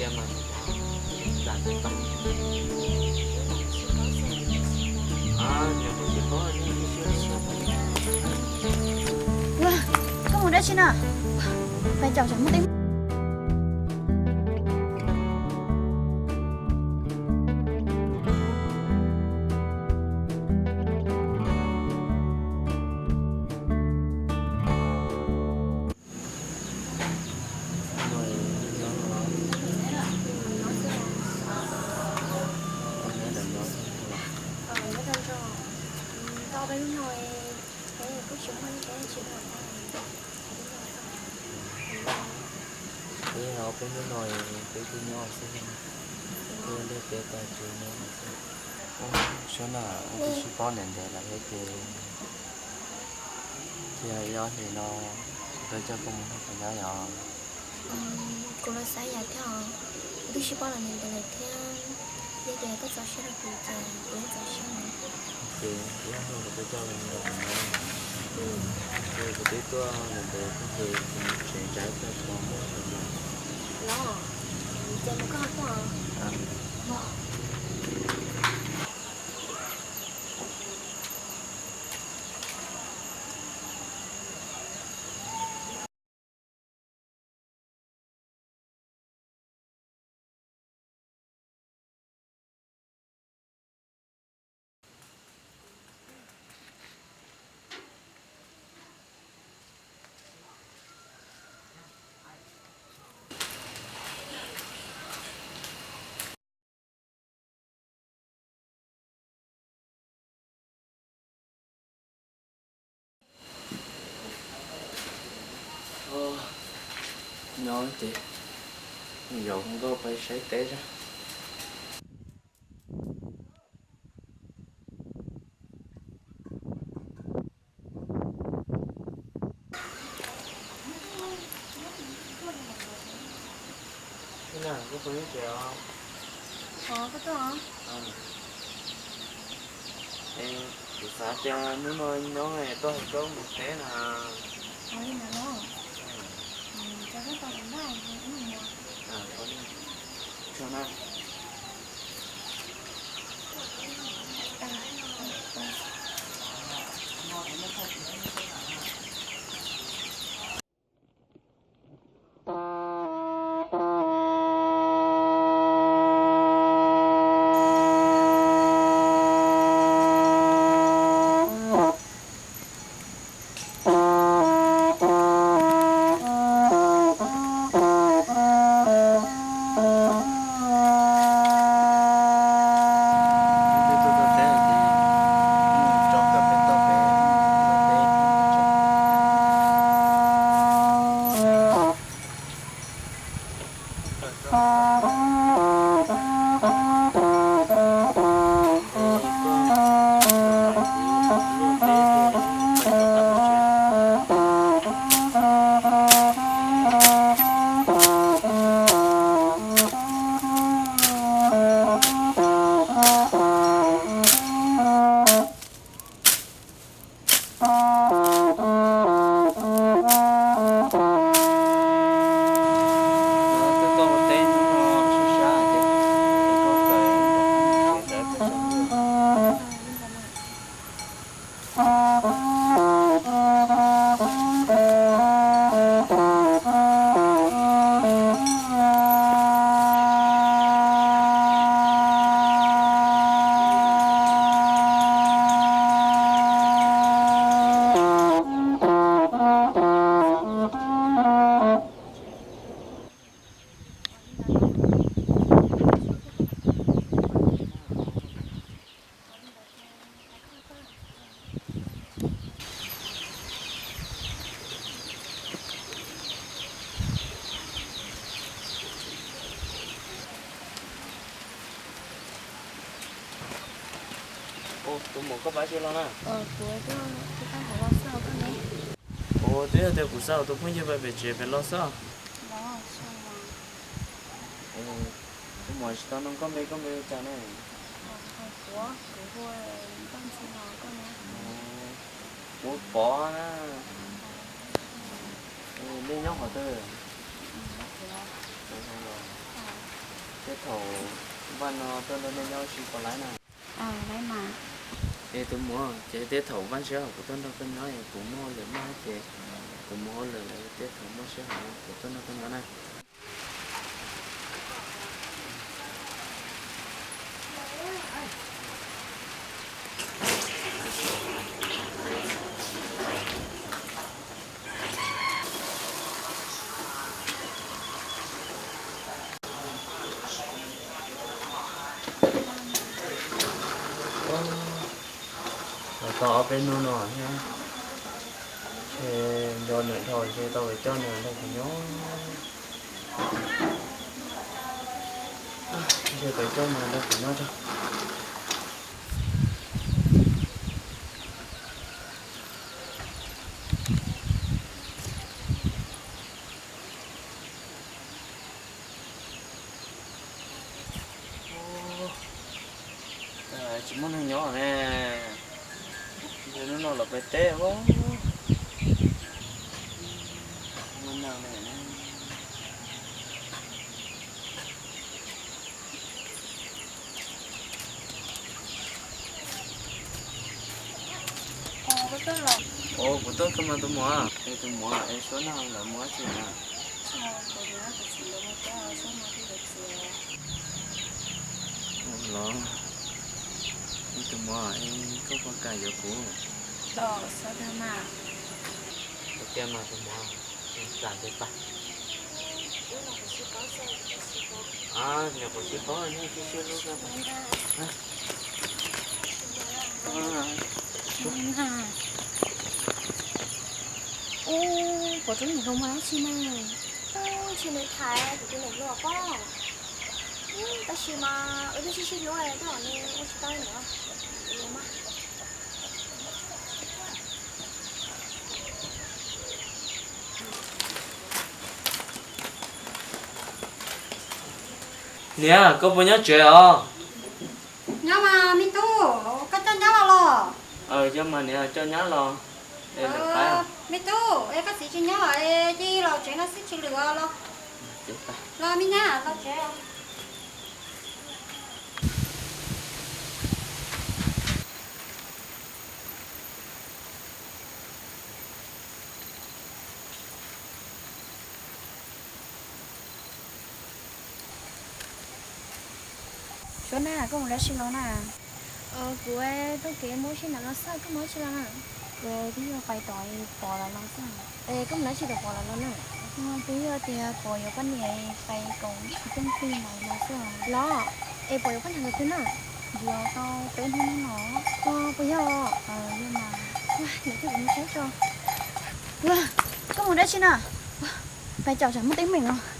Ua, koj mus dab tsi na? Pais caum tsam muaj teeb. Peb ob peb hnub no peb kuj nyob xwb, kuj nrog peb pab tsuv nyob xwb. Suab na, wb twb sib paub ntev ntev lawm thiab ces, cia ib ob hlis no kuv tuaj coj koj mus nrog kuv nyob yom. Kuv los xav yam thiab os, kuv twb sib paub los ntev ntev lawm thiab, yog tias koj txaus siab rau kuv ces kuv yeej txaus siab mas. Ces ib ob hnub kuv tuaj coj koj mus nrog kuv nyob, ces kuv twb tuaj ntev ntev thiab ces kuv mus tsev tsam ib pliag kuv ho muaj hauj lwm. Los, ces mus koj ho tuaj. Nyob ces zaum nkauj pais saib teb zog. Kuv xav tias hnub no nyob tuaj hais koj mus teb na. Tus muam, koj pab tsis los na? Ua, twb yog tias kuv xa tus phooj ywg pem tsev pem los xwb. Tus muam, tsis tau nug koj npe, koj npe hu cas ne? Kuv Pov na. Nej nyob qhov twg? Thaum Vaj no tuaj nrog nej nyob ua si puas laib na? Laib mas. Es tus muam, ces tej thaum Vaj sab hauv kuv tuaj nrog koj nyob es kuv muaj hauj lwm maj ces kuv mus hauj lwm lawm, tej thaum muaj sij hawm kuv tuaj nrog koj nyob na. Los tau ob peb hnub no thiab, nco nws dhau ces tau pem coj nws nrog kuv nyob. Ntshe pem coj nws nrog kuv nyob tso. Tsis muaj neeg nyob ne, hnub no los pem teb. Ua, kuv tuaj koj mas tus muam. Es tus muam, es Suab no lawv mus dab tsi na? Los, tus muam, es koj puas kam yuav kuv? Los xav tag mas. Ua tiag mas tus muam, kam ces pab. Nyuam qhuav sib paub, nej sib sib hlub. Ub, puas tub niam hluas mus dab tsi na? Tsis nws thaiv kuv tus niam hluas pob. Tab sis mas wb twb sib sib hlub, tej zaum nws ua tsis tau li ntawd. Niam, koj puas nyob tsev os? Nyob mas me tub, koj coj nyab los los? Yog mas niam, coj nyab los. Me tub, es koj txiv tsis nyob es cia los tsev no xwb tsis lwm los? Los me nyab, los tsev. Suab na, koj mus dab tsi los na? Kuv tuaj kev mus ua si ntawm no xwb, koj mus dab tsi los na? Kuv twb yog pais tom Pov lawv los xwb. Es koj mus dab tsi tom Pov lawv los na? Twb yog tias Pov yuav poj niam pais koom ib tug tij lawm los xwb. Los, es Pov yuav poj niam ntawm twg na? Yuav tau peb hnub no. Puas yog? Yog mas. Ntawm twg kuv mus saib tso. Koj mus dab tsi na? Pais caum tsam muaj teeb meem os.